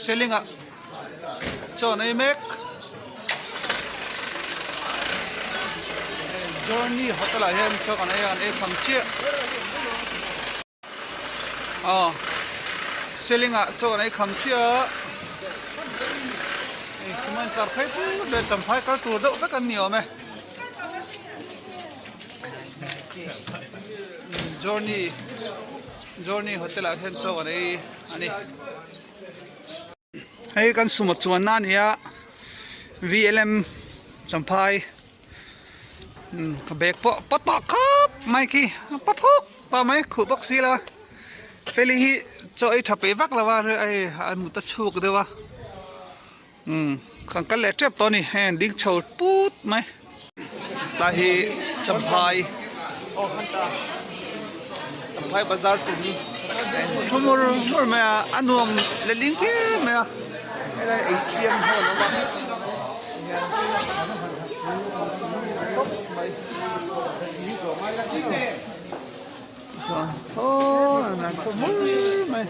Seling ah chaw an ei mek. Journey hotel ah hian chaw kan ei a, an ei tham chiah. Aw Seling ah chaw an ei kham chiah a, hei cement tlar phei put leh champhai kal tur deuh vek an ni awm e. Journey Journey hotel ah hian chaw an ei a ni. Hei kan sumo chuanna a ni a VLM Champhai ka bag pawh a pa tawh khawp mai khi a pa phuk tawh mai khuh bawk si lo a Feli hi chaw ei tha peih vak lo a hei a mut a chhuk deuh a umm kan kal leh tep tawh a ni hei an ding chho put mai tlai hi Champhai Champhai bazar chung thu mur mur mai a a nuam letling phian mai a helai ei siam ho an awm a chuan thu mur mai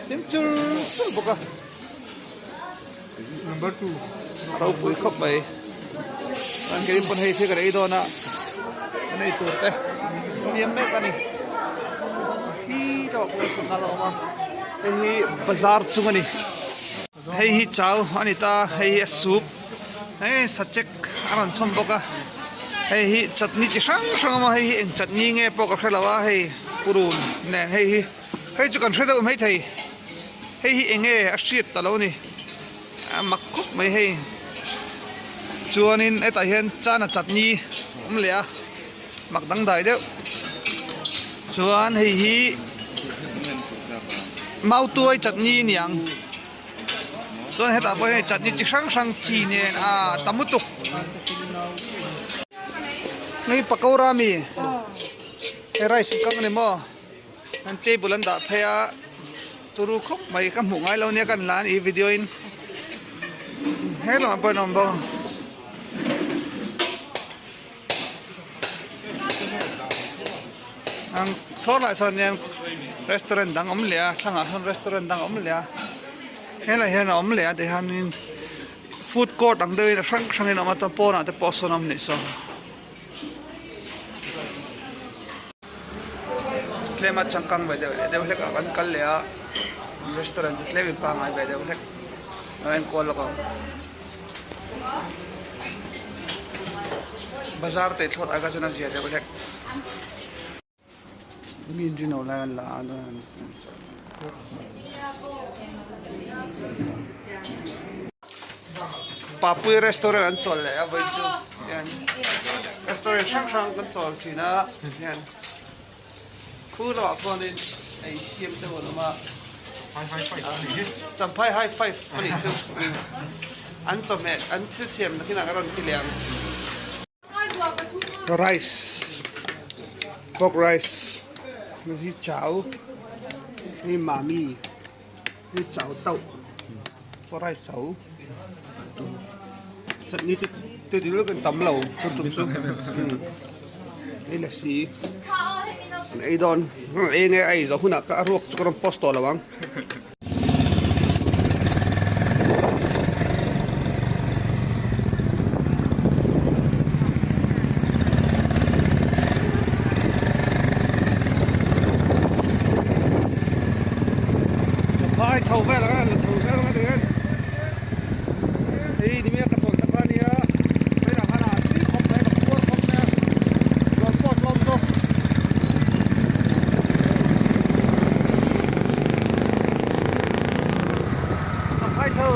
sim chur chur bawk a. Number 2 ropui khawp mai chuan keini pawn hei thil kan ei dawn a kan ei tur te siam mek a ni hi tawh pawh sangha a awm a hei hi bazar chung a ni hei hi chau a ni ta hei hi a soup hei sachek a rawn chhawm bawk a hei hi chutney chi hrang hrang a awm a hei hi eng chutney nge pawh ka hre lo a hei purun nen hei hi hei chu kan hre deuh maithei. Hei hi eng nge a hriat ta lo a ni a mak khawp mai hei chuanin hetah hian chana chutney a awm leh a mak dangdai deuh chuan hei hi mautuai chutney a ni ang chuan hetah pawh hian chutney chi hrang hrang chi nen ah tam lutuk hei pakora ami hei rice kang a ni maw. An table an dah phei a turu khawp mai ka hmuh ngai lo nia kan la a ni video in he lamah pawh an awm bawk a ang chhawr lah sawn hian restaurant dang awm leh a thlangah sawn restaurant dang awm leh a helaiah hian a awm leh a tihianin food court ang deuhin a hrang hrangin a awm a chuan pawnah te pawh sawn a awm nih sawn. Tlem a changkang ve deuh leh deuh hlek ah kan kal leh a restaurant chu tlem in pangngai ve deuh hlek a enkawl lawk ang bazar te thlawt ai kha chuan a zia deuh hlek mi in rin lo lai an la a. Papui restaurant an chawl leh a vawi chu hian restaurant hrang hrang kan chawl thin a hian khu lamah pawhin ei siam te pawh an awm a champhai high five a nih chu an chawhmeh an thil siam nakinah ka rawn ti leh ang rice pork rice hi chau hei mami. Hei chau tauh pawh rice tho chutney chu tui lutuk in tam lo tun tum chu hei lassi an ei dawn eng nge a ei zawh hunah ka ruak chu ka rawn post tawh lo ang. Phai chho vel ang a la chho vel ang a tihian hei ni mai a ka chawlh tak a nia hei ah khan a tui khawp mai ka puar khawp mai a rawn pawh tlawm zawk. Phai chho.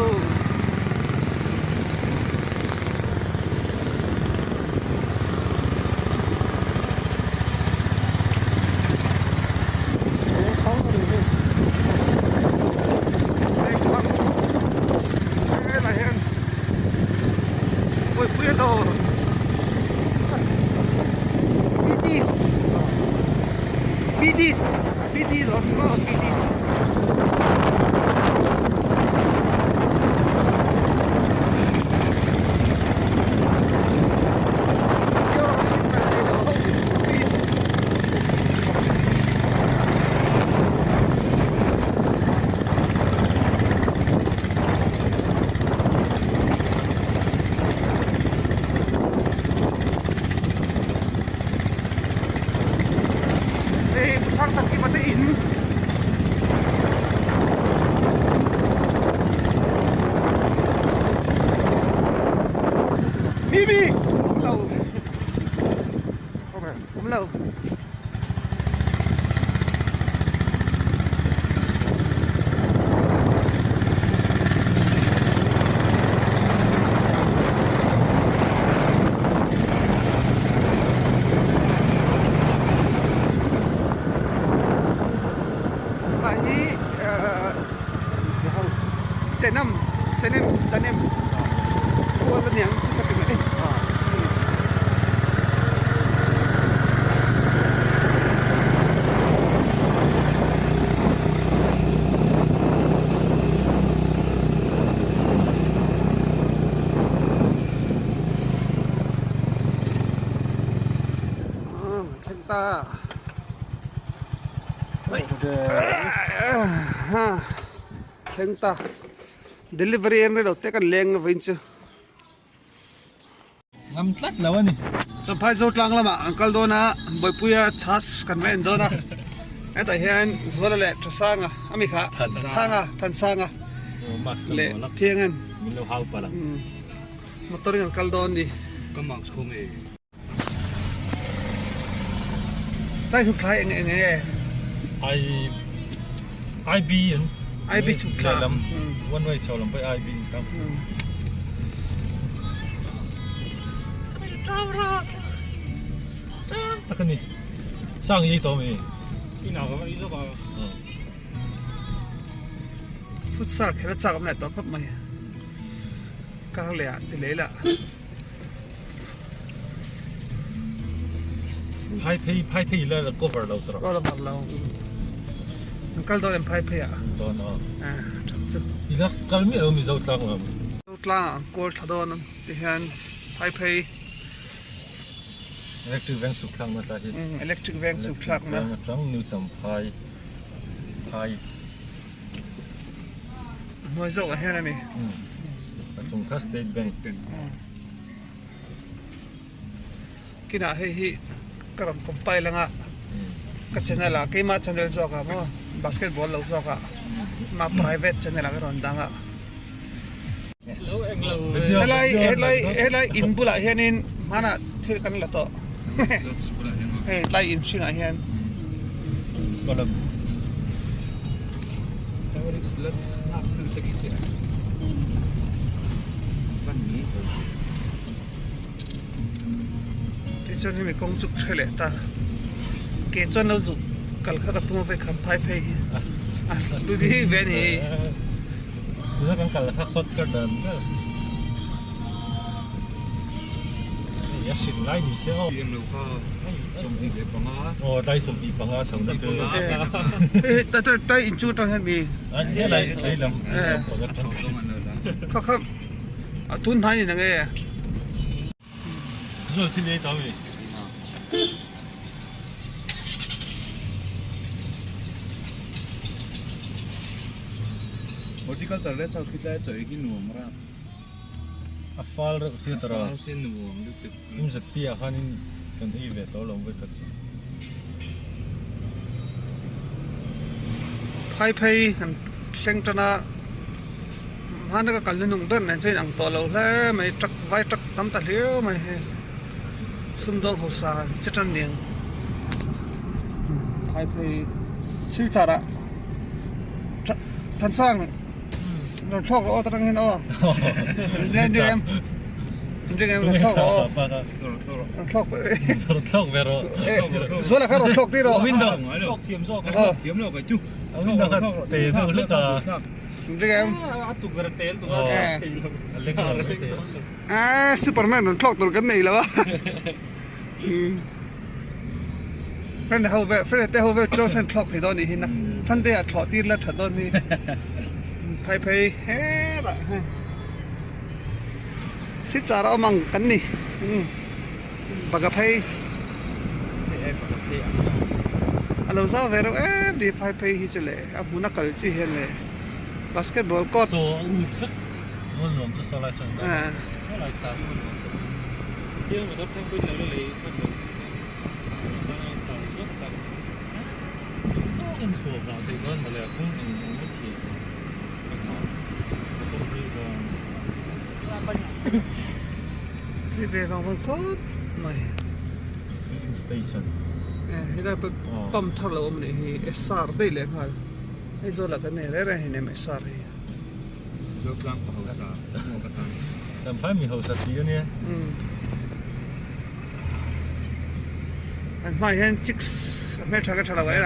Thangthangkima te in. Mimi! Awm lo. Awm lo. Mah hi Chenam Chenem Chanem kual a niang chu ka ti mai. Thleng ta thleng ta delivery an rei lo te kan leng vawiin chu. Ngam tlat lo a ni. Champhai Zotlang lamah an kal dawn a, Bawipuia chhas kan va en dawn a. Hetah hian Zuala leh Thasanga a mi kha Thansanga Thansanga leh Thiangan motor in an kal dawn a ni. Ka mask khaw nge? Tlai chhuk thlai eng eng nge? I IB an IB chhuk thla lam one way chho lam pawh IB ka. Tak ani. Sang yi to mi. Ina ka i zo ka. Futsal khela chak am lai to khawp mai. Kar leh ah ti lei lah. Phai phei phai phei la cover lo tawh. Cover lo. An kal dawn em phai phei ah? Dawn aw. Ah, that chu. I la kal miah lo Mizo tlang lam. Mizo tlang ah an kawl tha dawn ang ti hian phai phei. Electric veng suk thlak na tla hi. Electric veng suk thlak na. Electric veng atang New Champhai phai. Hnuai zawk ah hian a ni. A chung kha State Bank. Kinah hei hi ka rawn compile anga ka channel ah keimah channel zawk ah maw basketball lo zawk ah ma private channel ah ka rawn dang a. Helai helai helai in bulah hianin hmanah thil kan la tawh hei tlai in hringah hian. Tichuan hemi kawng chu hre leh ta ke chuan lo zuk kal kha ka tum a vei kham phai phei hi a hlu bik ve a ni. Tuna kan kal kha shortcut dan ber hei a hrilh lai ni se aw. Aw tlai 25 chho na chu. Hei tlai in chu atang hian mi. Helai lei lam Kha kha a tun hnai ni nang e. Zual thil ei tawh mi. Horticulture leh sau khi tlai chaw ei khi nuam rap. A fal reuh sia tawrh a. A fal sia nuam lutuk. Imzat piah khanin kan ei ve tawh lo vek a chu. Phai phei kan thleng tan a hmana ka kalna nung ber nen chuan in ang tawh lo hle mai truck vai truck tam ta hliau mai hei sumdawng hausa che tan nen phai phei silchar ah Thansang rawn thlawk rawh aw ta tang hian aw rawn thlawk rawh aw rawn thlawk rawn thlawk ve rawh Zuala kha rawn thlawk tir rawh window thlawk thiam zawk thlawk thiam lo kai chu window kha te deuh hlek a ring a tukverh tel tu a leng lo mai te a Superman rawn thlawk tur kan nei lo a friend ho vel friend te ho vel chuan sen thlawk thei dawn nih hi na Sunday ah thlawh tir la that dawn hi phai phei hetah hei Silchar a awm ang kan ni Baga phei a lo zau ve reuh em ni phai phei hi chu le a hmun a kal chi hian le basketball court chhuah vah theih dawn mawle a kawng eng eng a chhia ka tha motor hi dawn. Thui ve vang vang khawp mai. Filling station. Eh helai pawh pump thar lo awm anih hi SR daih leh nghal Aizawl ah kan nei reng reng hinem SR hi. Zotlang pa hausa hmuh ka tan. Champhai mi hausa tih a nia. An hmaah hian chicks a hmeltha ka tha lo a eng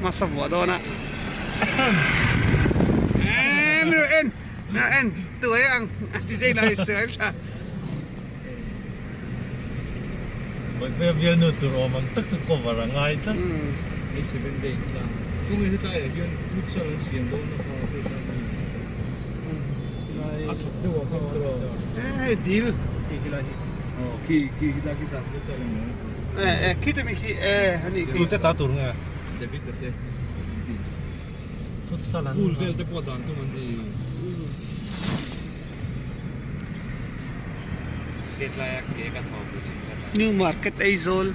hmasa vuah dawn a eee mi rawh en mi rawh en tuai ang a ti daih lai sual tha. Bawihpuia bialnu tur awm ang tak chu cover a ngai tlat. Hei seven day tlang kawng hi hetlai ah hian futsal an siam dawn a kha hei kha mi a chhawk deuh ah khan ka rawn hei dil khi khi lai hi aw khi khi khi lai khi zan futsal an awm e e khi te mi khi e ani khi tu te ta tur nge David te te futsal an pool vel te pawh dan tum an ni New Market Aizawl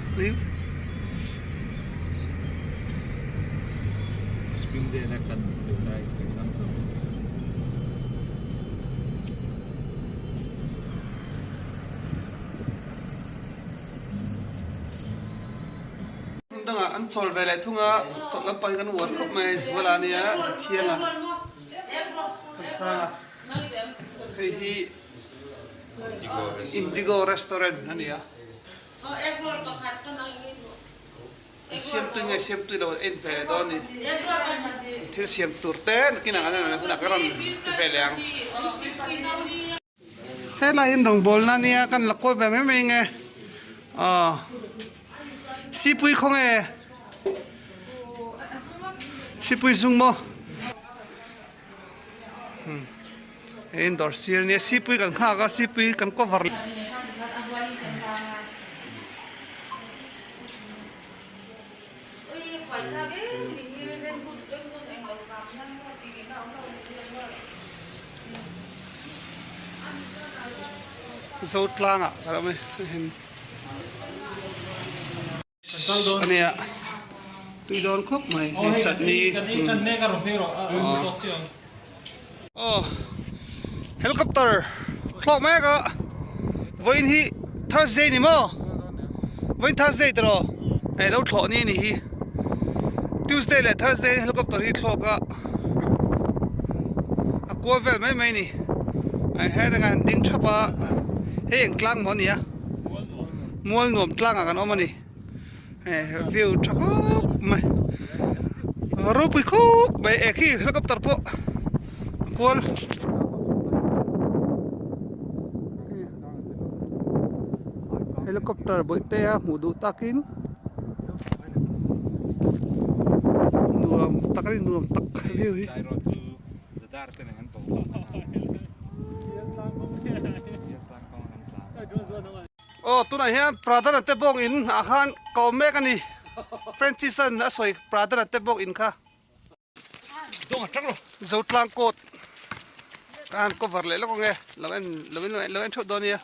Hmun dangah an chawl ve leh thung a, chawlh lampang hi kan uar khawp mai Zuala ania thiang a kan sang a. Hei hi Indigo restaurant a ni a. Siam tui nge siam tui lo en ve leh dawn a ni. Thil siam tur te nakin ah an hunah ka rawn ti ve leh ang. Helai hi rawngbawlna a nia kan la kawl ve mai mai nge aw sipui khaw nge sipui zung maw. Hei in dawr sir ania sipui kan nghak a sipui kan cover Zotlang ah ka lo awm e. Ania tui dawn khawp mai hei chutney aw helicopter thlawk mek a vawiin hi Thursday ni maw vawiin Thursday tiraw hei lo thlawh ni anih hi Tuesday leh Thursday helicopter hi thlawk a a kual vel mai mai a ni hetah an ding thap a hei eng tlang maw a ni a. Mual nuam tlangah kan awm a ni hei view tha khawp mai ropui khawp mai eh khi helicopter pawh a kual helicopter bawihte a hmuh duh takin nuam tak a ni nuam tak view hi. Aw tunah hian Pradhan-a te bawk in ah khan ka awm mek a ni Francis-a'n a sawi Pradhan-a te bawk in kha Zotlang coat ka han cover leh lawk ang e lo en lo en lo en theuh dawn nia.